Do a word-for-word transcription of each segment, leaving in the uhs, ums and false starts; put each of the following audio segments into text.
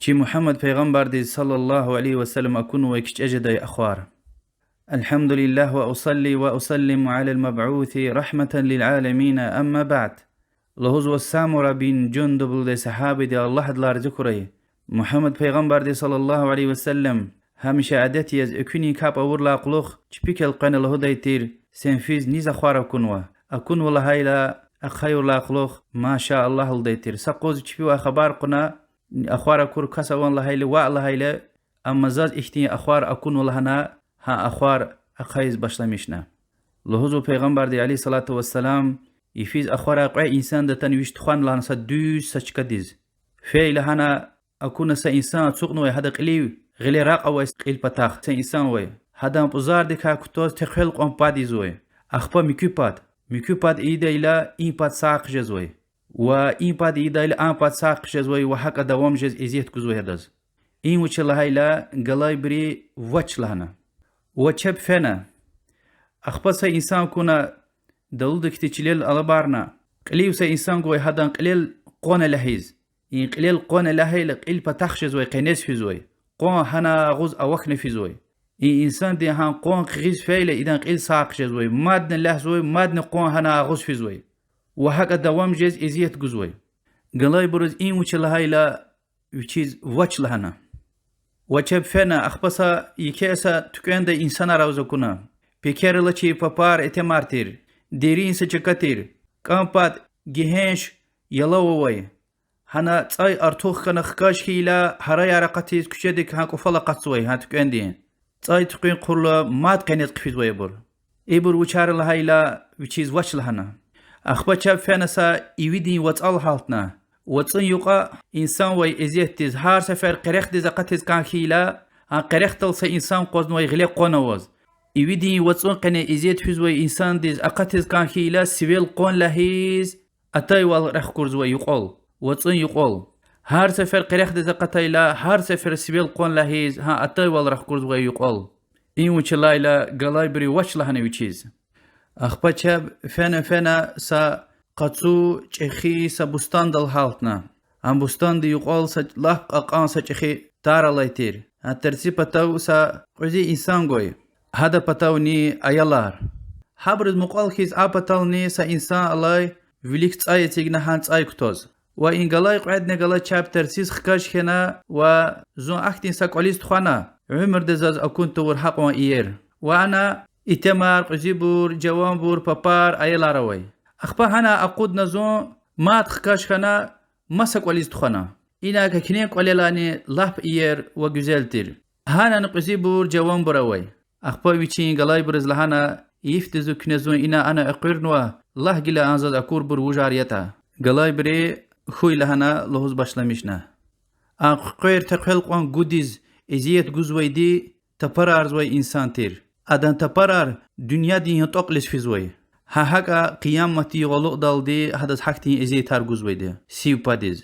Чи Мугьаммад пайгъамбардиз صلى الله عليه وسلم акунвай кичӀе жедай ахвар. الحمد لله وأصلي وأسلم على المبعوث رحمة للعالمين، أما بعد. Лугьузва Самура бин Жундуб лугьудай сагьабади, Аллагь адалай рази хьурай, Мугьаммад пайгъамбарди صلى الله عليه وسلم гьамиша адет яз экуьнин капӀ авурдалай кьулухъ чпик элкъвена лугьудай тир: сенфиз низ ахвар акунва? Акунва лагьайла, ахъаюрдалай кьулухъ ما شاء الله лугьудай тир. Са къуз чпивай хабар кьуна, ахвар акур кас авани лагьайла, ваъ лагьайла, амма заз ихьтин ахвар акунва лагьана, гьа ахвар ахъайиз башламишна. Лугьузва пайгъамбарди عليه الصلاة والسلام: йифиз ахварай кьве инсанди атана вич тухвана лагьана са дуьз са чкадиз. Фейила гьана акуна са инсан ацукьнавай, гьадан кьилив гъиле ракь авай, кьил патахъ са инсан авай. Гьадан пӀузардикай кутаз тек хвел кьван пад ийизвай. Ахпа муькуь пад, муькуь пад ийидайла и пад сагъ хъжезвай. Ва и пад ийидайла а пад сагъ хъжезвай ва гьакӀа давам жез эзият гузвай адаз. И вуч я лагьайла, галайбуру вач лагьана. Ва чеб фена. Ахпа са инсан акуна, далудахъди чилел алабарна, кьилив са инсан гвай, гьадан кьилел къван элягьиз. И кьилел къван элягьайла кьил патахъ жезвай, къенез физвай. Къван гьана агъуз авахьна физвай. И инсанди гьа къван хъийиз фейила идан кьил сагъ хъжезвай, мадни лягьзавай, мадни къван гьана агъуз физвай. Ва гьакӀа давам жез эзият гузвай. Галайбуруз и вуч я лагьайла, вичиз вач лагьана. Ва чеб фена, ахпа са еке са туькӀвендай инсанар аваз акуна. Пекер алачир папар, итимар тир. Дерин са чка тир. КӀан пад гегьенш ялав авай. Гьана цӀай артух хьана хкаж хьайила, гьараяр акъатиз куьчедик гьа кӀуфал акъатзавай гьа туькӀвендин. ЦӀай туькьуьн хъурла мад къенез хъфизвай абур. Ибур вучар я лагьайла, вичиз вач лагьана. Ахпа чеб фена са ивидин вацӀал гьалтна. ВацӀун юкьва инсан авай эзиятдиз, гьар сефер къерехдиз акъатиз кӀан хьайила, а къерехдал са инсан акъвазнавай гъиле къван аваз. Ивидин вацӀун къене эзият физвай инсандиз акъатиз кӀан хьайила, сивел къван лягьиз, атайвал рехкурзавай юкьвал, вацӀун юкьвал. Гьар сефер къерехдиз акъатайла, гьар сефер сивел къван лягьиз, гьа атайвал рехкурзавай юкьвал. И вуч я лагьайла, галайбуру вач лагьана вичиз. Ахпа чеб фена-фена са къацу чӀехи са бустандал гьалтна. Ам бустанди юкьвал са лап кьакьан са чӀехи тар алай тир. А тарци патав са кьуьзуь инсан гвай. Гьадан патавни аялар. Гьабуруз мукьвал хьиз а патални са инсан алай вилик цӀай эцигна гьана цӀай кутаз. Ва и галай кьведни галаз чеб тарциз хкаж хьана ва зун ахьтин са кӀвализ тухвана, уьмуьрда заз акун тавур гьакьван иер. Ва ана итимар, кьуьзуьбур, жаванбур, папар, аялар авай. Ахпа гьана акъудна зун, мад хкаж хьана, маса кӀвализ тухвана. Инаг гьахьтин кӀвалелайни лап иер ва гуьзел тир. Гьанани кьуьзуьбур, жаванбур авай. Ахпа вичин галайбуруз лагьана: йифди зун куьне, зун ина-ана экъуьрнава, лагь гила а заз акурбур вужар ятӀа. Галайбуру хьуй лагьана лугьуз башламишна. А хъуькъвер текъвел кьван гудиз эзият гузвайди тапарарзавай инсан тир. Адан тапарар дуьньядин ятӀакьиз физвай. Гьа гьакӀа къияматдин гъалукьдалди гьадаз гьахьтин эзиятар гузвайди сив падиз.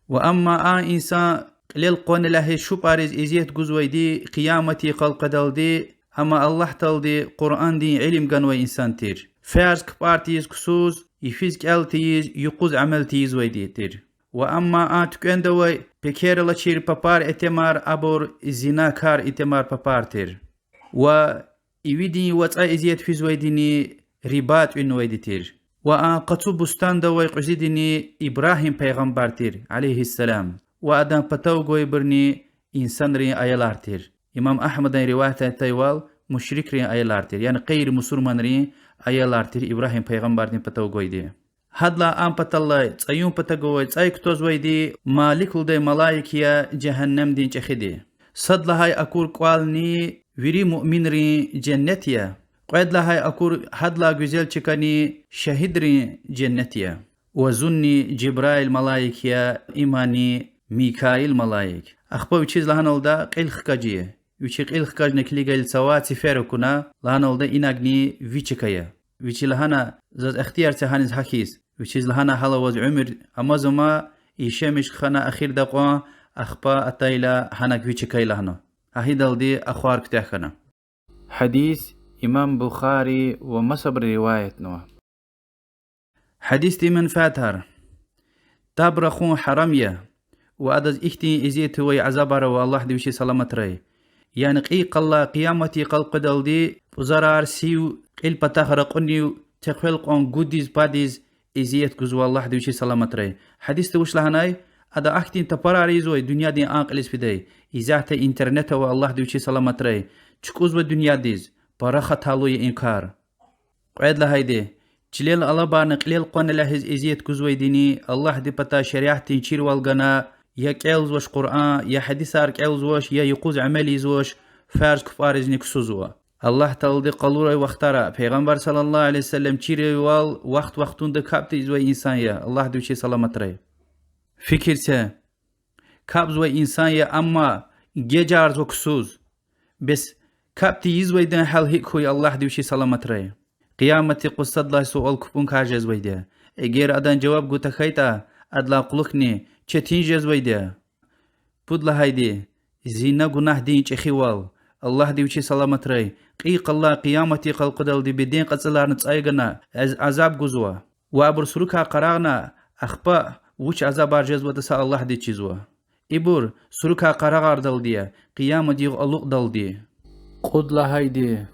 Ва амма а инсан кьилел къван лягьиз шупӀариз эзият гузвайди къияматдин къал къведалди, амма Аллагьдалди Къуръандин илим ганвай инсан тир. Ферз кпӀар тийиз ксуз, йифиз кӀел тийиз, юкъуз амал тийизвайди тир. Ва амма а туькӀвенда авай пекер алачир папар, итимар, абур зинакар, итимар, папар тир. Ва ивидин вацӀа эзият физвайдини риба тӀуьнвайди тир. Ва а къацу бустанда авай кьуьзуьдини Ибрагьим пайгъамбар тир, عليه السلام, ва адан патав гвайбурни инсанрин аялар тир. Имам Агьмадан риваят атайвал, мушрикрин аялар тир, яни гъейри мусурманрин аялар тир Ибрагьим пайгъамбардин патав гвайди. Гьадалай а паталай цӀаюн патав гвай, цӀай кутазвайди Малик лугьудай малаик я, жегьеннемдин чӀехиди. Сад лагьай акур кӀвални вири муъминрин женнет я. Кьвед лагьай акур, гьадалай гуьзел чкани шагьидрин женнет я. Ва зунни Жибраил малаик я, имни Микаил малаик. Ахпа вичиз лагьаналда кьил хкажи. Вичи кьил хкажна килигайла цавай цифер акуна, лагьаналда инагни ви чка я. Вичи лагьана: заз ихтияр це гьаниз гьахьиз. Вичиз лагьана: гьала ваз уьмуьр амазма, ишемиш хьана эхирда кьван, ахпа атайла гьанаг ви чка я лагьана. Гьа гьидалди ахвар куьтягь хьана. Гьадис имам Бухари ва масабуру риваятнава. Гьадисдин менфятар. Таб рахун гьарам я. ва адаз ихьтин эзиятар ва азабар ава, Аллагьди вичи саламатрай. Яни кьейи къалай къиямат йикъал къведалди пӀузарар, сив, кьил патахъ ракьунив, текъвел кьван гудиз-падиз эзият гузва, Аллагьди вичи саламатрай. Гьадисда вуч лагьанай? Ада ахьтин тапарар ийизвай дуьньядин а кьилиз фидай. Исятда интернет ава, Аллагьди вичи саламатрай. ЧукӀузва дуьньядиз, пара хаталу я и кар. Кьвед лагьайди, чилел алабарна кьилел къвана лягьиз эзият гузвайдини, Аллагьди патай шариатдин чирвал гана, я кӀелзавач Къуръан, я гьадисар кӀелзавач, я юкъуз амал ийизвач, фарз капӀаризни ксузва. Аллагь Таалади къалурай вахтара, Пайгъамбар صلى الله عليه وسلم чирайвал вахт-вахтунда капӀ тийизвай инсан я, Аллагьди вичи саламатрай. Фикир це, капӀзавай инсан я, амма гежарзава ксуз. Бес капӀ тийизвайдан гьал гьикӀ хьуй, Аллагьди вичи саламатрай? Къиямат юкъуз сад лагьай суал кпӀуникай жезвайди я. Эгер адан жаваб гун тахьайтӀа, адалай кьулухъни четин жезвайди я. Пуд лагьайди, зина гунагьдин чӀехивал, Аллагьди вичи саламатрай, кьейи къалай къиямат йикъал къведалди беден кьацӀаларна цӀай гана, аз-, азаб гузва. Ва абур сурукай къарагъна, ахпа вуч азабар жезватӀа са Аллагьдиз чизва. Ибур сурукай къарагъардалди я, къиямат югъ алукьдалди. Кьуд лагьайди,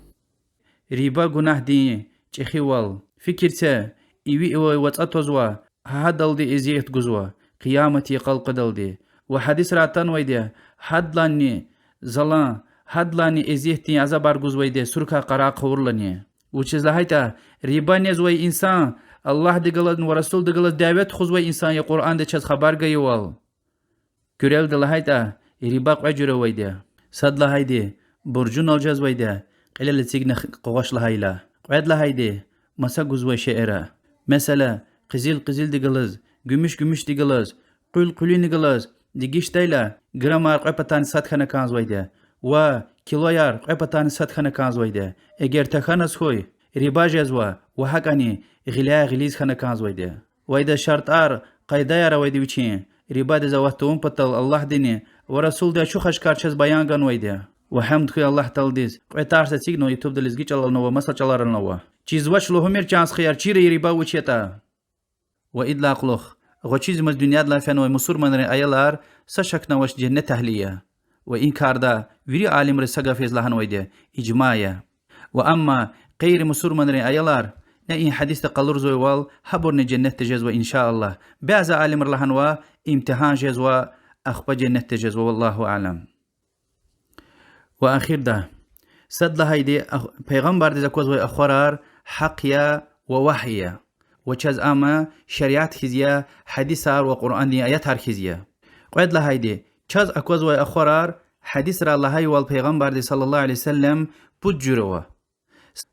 риба гунагьдин чӀехивал. Фикир це, иви-ивай вацӀа твазва, гьадалди эзият гузва, къиямат йикъал къведалди. Ва гьадисра атанвайди я, гьадлайни залан, гьадлайни эзиятдин азабар гузвайди я сурукай къарагъ хъувурлани. Вучиз лагьайтӀа, риба незвай инсан Аллагьдихъ галаз ва Расулдихъ галаз дяве тухузвай инсан я, Къуръанда чаз хабар гайивал. Куьрелди лагьайтӀа, риба кьве жуьре авайди я. Сад лагьайди, буржунал жезвайди я, кьилел эцигна къугъваш лагьайла. Кьвед лагьайди, маса гузвай шейэра. Месела, къизил къизилдихъ галаз, гуьмуьш гуьмуьшдихъ галаз, къуьл къуьлуьнихъ галаз дегишдайла, граммар кьве патани сад хьана кӀанзавайди я, ва килояр кьве патани сад хьана кӀанзавайди я. Эгер тахьана хьуй, риба жезва ва гьакӀни гъиляй-гъилиз хьана кӀанзавайди я. Ва идаз шартӀар, къайдаяр авайди вичин, рибадиз ават тавун патал Аллагьдини ва Расулди ачух-ашкар чаз баян ганвайди я. Ва гьамд хьуй Аллагь Тааладиз, кьве тарс эцигнава ютубда, лезги чӀалални ава, маса чӀаларални ава. Чизвач лугьумир, чан стхаяр, чира риба вуч ятӀа. Ва идалай кьулухъ, гъвечӀизмаз дуьньядилай фенвай мусурманрин аялар са шакни авач женнет агьли я. Ва и карда вири алимри са гаф яз лагьанвайди я, ижма я. Ва амма гъейри мусурманрин аялар, на и гьадисда къалурзавайвал, гьабурни женнетда жезва, إن شاء الله. Бязи алимри лагьанва, имтигьан жезва, ахпа женнетда жезва, والله أعلم. Ва ахирда, сад лагьайди, ах-, Пайгъамбардиз аквазвай ахварар гьахъ я ва вагьй я. Ва чаз ам шариат хьиз я, гьадисар ва Къуръандин аятар хьиз я. Кьвед лагьайди, чаз аквазвай ахварар, гьадисра лагьайвал Пайгъамбарди صلى الله عليه وسلم, пуд жуьре ава.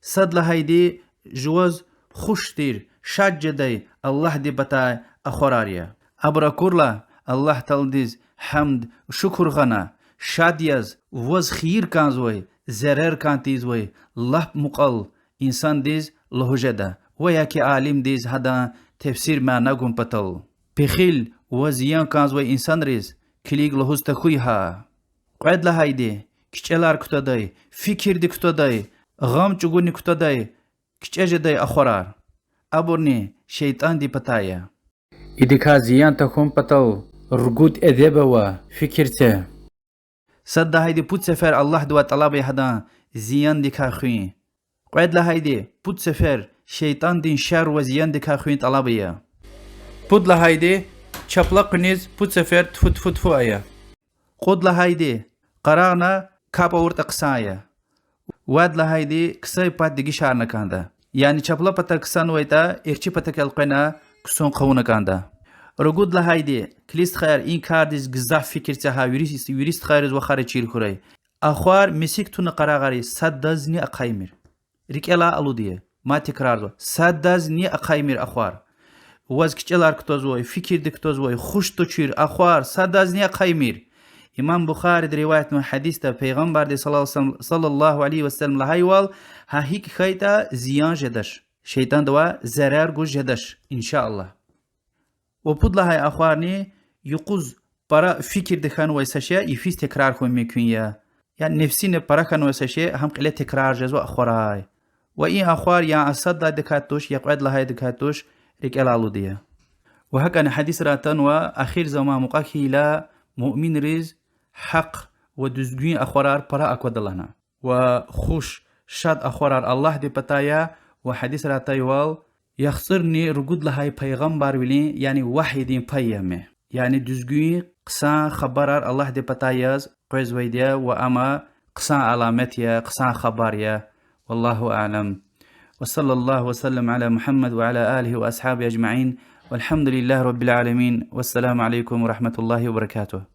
Сад лагьайди, жуваз хуш тир, шад жедай Аллагьди патай ахварар я. Абур акурла, Аллагь Тааладиз гьамд, шукур гъана, шад яз, ваз хийир кӀанзавай, зарар кӀан тийизвай лап мукьвал инсандиз лугьуз жеда, ва я ки алимдиз гьадан тефсир, мана гун патал. Пехил ва зиян кӀанзавай инсанриз килиг лугьуз тахьуй гьа. Кьвед лагьайди, кичӀелар кутадай, фикирди кутадай, гъам чӀугуни кутадай, кичӀе жедай ахварар. Абурни шейтӀандин патай я. Идакай зиян тахьун патал ругуд эдеб ава, фикир це. Сад лагьайди, пуд сефер Аллагьдивай тӀалаб ая гьадан зияндикай хуьн. Кьвед лагьайди, пуд сефер шейтӀандин шар ва зияндикай хуьн тӀалаб ая. Пуд лагьайди, чапла къуьниз пуд сефер тфу-тфу-тфу ая. Кьуд лагьайди, къарагъна капӀ авуртӀа хъсан ая. Вад лагьайди, ксай пад дегишарна кӀанда. Яни чапла пата ксанвайтӀа, эрчӀи патак элкъвена ксун хъувуна кӀанда. Ругуд лагьайди, килиг, стхаяр, и кардиз гзаф фикир це гьа, вири, вири стхайриз вахариз чир хьурай. Ахвар месик туна къарагъари, садазни ахъаймир. РикӀелай алудая, мад текрарзава, садазни ахъаймир ахвар. Ваз кичӀелар кутазвай, фикирди кутазвай, хуш тушир ахвар садазни ахъаймир. Имам Бухариди риваятнавай гьадисда Пайгъамбарди صلى الله عليه وسلم лагьайвал, гьа гьикӀ хьайитӀа зиян жедач, шейтӀандивай зарар гуз жедач, إن شاء الله. Ва пуд лагьай ахварни юкъуз пара фикирда хьанвай са шей йифиз текрар хьун мумкин я. Яни нефсини пара хьанвай са шей гьам кьиле текрар жезва ахварай. Ва и ахвар я сад лагьайдакай туш, я кьвед лагьайдакай туш, рикӀелай алудая. Ва гьакӀани гьадисра атанва, ахир заман мукьва хьайила, муъминриз гьахъ ва дуьзгуьн ахварар пара аквада лагьана. Ва хуш, шад ахварар Аллагьдин патай я, ва гьадисра атайвал, яхцӀурни ругуд лагьай пайгъамбарвилин, яни вагьйидин пай я ам. Яни дуьзгуьн, хъсан хабарар Аллагьдин патай яз къвезвайди я, ва ам хъсан аламат я, хъсан хабар я. والله أعلم. وصلى الله وسلم على محمد وعلى آله وأصحابه أجمعين. والحمد لله رب العالمين. والسلام عليكم ورحمة الله وبركاته.